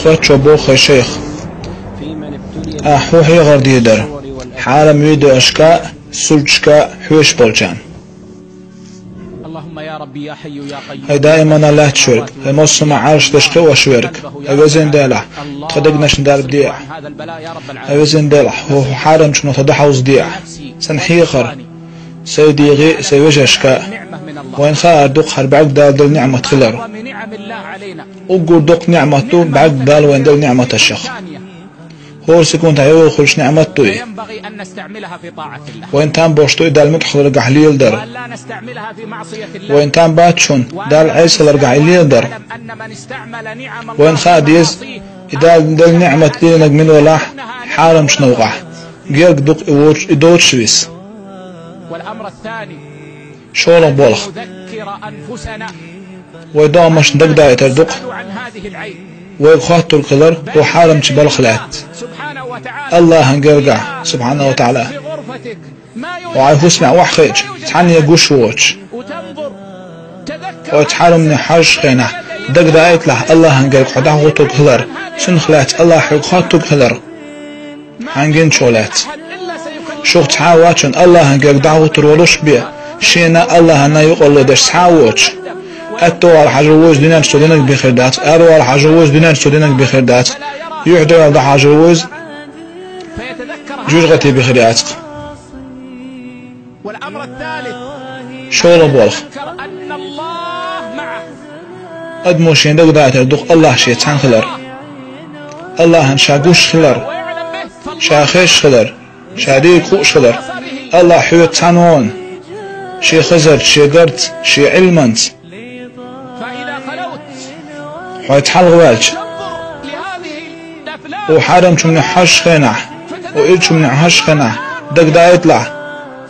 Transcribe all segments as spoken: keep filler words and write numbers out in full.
Хоттачо боху хӀай шайх: ахь хӀун хьехар дийр дара хьарам видеошка, сурташка хьоьжуш болчарна? ХӀай даимана лаьтташ верг, хӀай массо а Ӏаршдеш кхиош верг, хӀай везан Дела, тхан дегнашна дарба де ахь. ХӀай везан Дела, хӀу хьарамчунах тхан дӀахьовзаде ахь. Сан хьехар, сайн дегӀе а, сайн вежаршка а. Вайна хаар ду-кх хӀара бӀаьрг Дала делла ниӀмат хилар. Уггар доккха ниӀмат ду бӀаьрг Дала вайна делла ниӀматашех. ХӀора секундехь йогӀуш ниӀмат ду и. Вайна там беш ду и Далла муьтӀахь хиларгахь леладар. Вайна там бац шуна Далла Ӏеса хиларгахь и леладар. Вайна хаа деза, и Дала делла ниӀмат лелийнарг мила велахь, хьарамчу новкъахь. Герга ду-кх и воцуш, и доцуш вис. ШолгӀа болх. Вай догӀмашна дагадаийтар ду-кх вайга хоттург хилар хӀу хьарамчу балха лаьцна. АллахӀан гергахь, субхьанаху ва тагӀала. Хьо хьайн хӀусамехь охьахиъча, цхьанне гуш воцуш. Хьо оцу хьарамне хьожучу хенахь, дагадаийталахь АллахӀан герга хьо дӀахӀуттург хилар, цунах лаьцна АллахӀ хьоьга хоттург хилар. Хьайн гиначух лаьцна. Шух цхьа а вац шуна АллахӀан герга дӀахӀуттур волуш бен, шена а АллахӀана а юкъарло деш цхьа а воцуш. Аьтто вала хьажа ву иза дуьнен чу цо динарг бен хир дац, ара вала хьажа ву иза дуьнен чу цо динарг бен хир дац, юьхь-дуьхьал дӀахьажа ву иза, жуьжгӀати бен хир яц-кх. ШолгӀа болх. Адамо шен дагадаийтар ду-кх АллахӀ шен цхьаьна хилар. АллахӀан ша гуш хилар. Ша хезаш хилар. Ша дийриг хууш хилар. АллахӀ хьоьца цхьаьна ву хьуна. Шен хазарца, шен гарца, шен Ӏилманца. Хьо цхьалха ваьлча, хӀу хьарамчу хӀуманех хьожучу хенахь, хӀу ирчу хӀуманех хьожучу хенахь, дагадаийталахь,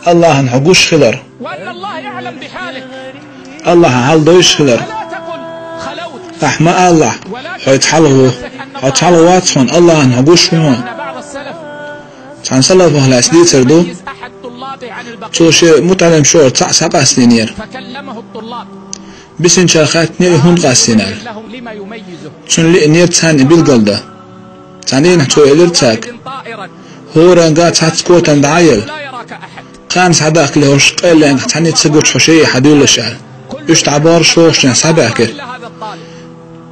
АллахӀан хьо гуш хилар. АллахӀан хьал дойуш хилар. Ахь ма алалахь, хьо цхьалха ву. Хьо цхьалха вац хьуна, АллахӀан хьо гуш ву хьуна. Цхьана салафах лаьцна дийцар ду, цо шен мутаӀалим шорах цхьаъ схьакъастийнера. Бисинчара хаьттинера и хӀунда къастийна аьлла. Цунна лиънера царна и билгалдан. Цхьана дийнахь цо элира цаьрга: «ХӀоранга цхьацца котам дӀа а елла, кхарна схьадахкале хӀорш къайленгахь цхьаьннеца ца гучу хьо шиъ хьадуьллуш», — аьлла. Уьш дӀабахарш шолгӀачу дийнахь схьабаьхкира.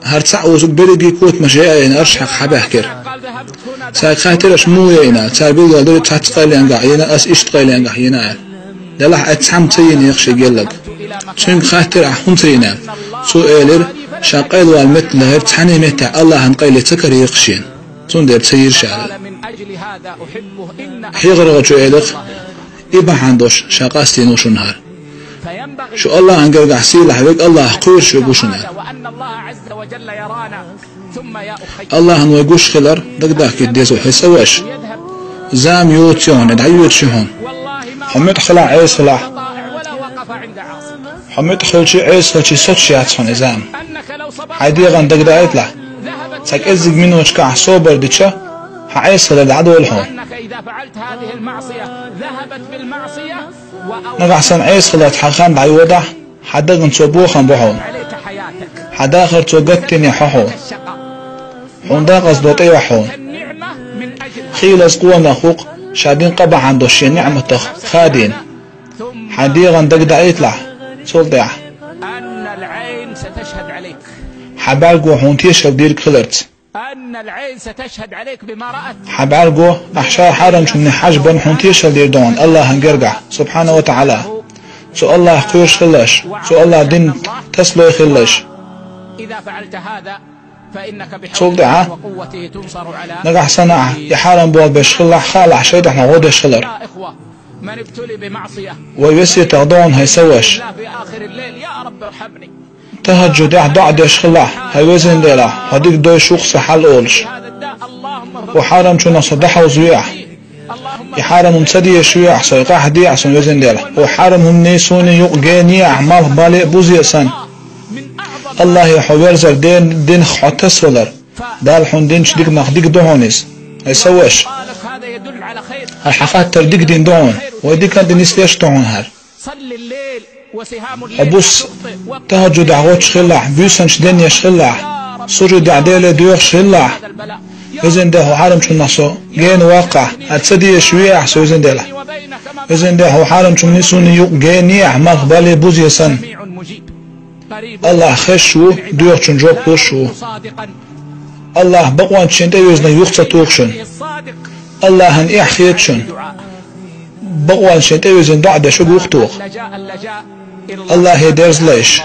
ХӀара цхьаъ ву, берриге котамаш яйина, аршах хьабаьхкира. Цаьрга хаьттира: «Аша муха яйна?» Цара билгалдира: «Цхьацца къайленгахь йина, ас иштта къайленгахь йина», — аьлла. Делахь а цхьамма ца йинехь шен гелларг. Цуьнга хаьттира: «Ахь хӀунда ца йина?» Цо элира: «Ша къайлавала меттала хӀара цхьаьна меттехь АллахӀан къайле ца карийра-кх шена. Цундела ца йира ша», — аьлла. Хьехархочо элира: «И бахьана долуш ша къастийна ву шуна хӀара». Шу АллахӀан гергахь сийлахь верг АллахӀ кхоьруш верг ву шуна. АллахӀан вай гуш хилар дагадахкийта деза, хӀай сан ваша. Зама йоцу хьуна, дӀайоьду ши хьуна. Хьо муьтӀахь хилахь, Ӏеса хилахь. Хьо муьтӀахь хилчий, Ӏеса хилчий, соцуш яц хьуна и зама. Хьайн дегӀан дагадаийталахь. Цхьа кӀеззиг миноташкахь собар дича, хьан Ӏеса хилар дӀадолу хьуна. Нагахь санна Ӏеса хиларца хьан хан дӀайодахь, хьан дагна цо бохам бо хьуна. Хьан дахар цо гатдина хьо хьуна. Хьуна декъаза до тӀейогӀу хьуна. Хийлаза къонах ву-кх, ша дина къа бахьана долуш шен ниӀматах хадийна. Хьайн дегӀан дагадаийталахь, цул тӀаьхьа хьан бӀаьрго хьуна тешалла дийриг хиларца. Хьан бӀаьрго, ахь ша хьарамчу хӀуманех хьажа бан хьуна тешалла дийр ду хьуна АллахӀан гергахь, субхьана ва тагӀала. Цу АллахӀ кхоьруш хилалаш, цу АллахӀ дин тасалой хилалаш. Цул тӀаьхьа, нагахь санна ахь и хьарам болх беш хилалахь, хаалахь шайтӀанах гӀо деш хилар. Вай весетах ду хьуна, хӀай сан ваша. ТахӀаджудехь доӀа деш хилалахь, хӀай везан Дела, хьо дика дойуш ву-кх сан хьал олуш. ХӀу хьарамчунах со дӀахьовзаве ахь. И хьарам хӀума ца дезаш ве ахь, со къахьде ахь, сан везан Дела. ХӀу хьарам хӀуманний суний юкъа гене ахь, малх бале а, бузе а сан. АллахӀе хьо верзар, ден динах хьо тасавалар. Дала хьуна динчу диканах дика ду хьуна иза. ХӀай сан ваша. ХӀара хьан хаттар дика дина ду хьуна. Вай дика а дина нисдеш ду хьуна хӀара. Хьо буса тахӀаджудехь гӀоттуш хилалахь, буьйсанаш денъеш хилалахь. Сужудехь Деле доьхуш хилалахь, везан Дела, хьо хьарамчунах со гена ваккхахь, ас ца дезаш веахь со, везан Дела. Везан Дела, хьо хьарамчунна суна юкъа генехь, малхбале, бузе санна. АллахӀ хезаш ву, доьхучун жоп луш ву. АллахӀ бакъонца шен тӀевирзинарг юха ца туху шуна. АллахӀана эхь хета шуна. Бакъонца шен тӀевирзина доӀа деш верг юха тоха. АллахӀе дерзалаш.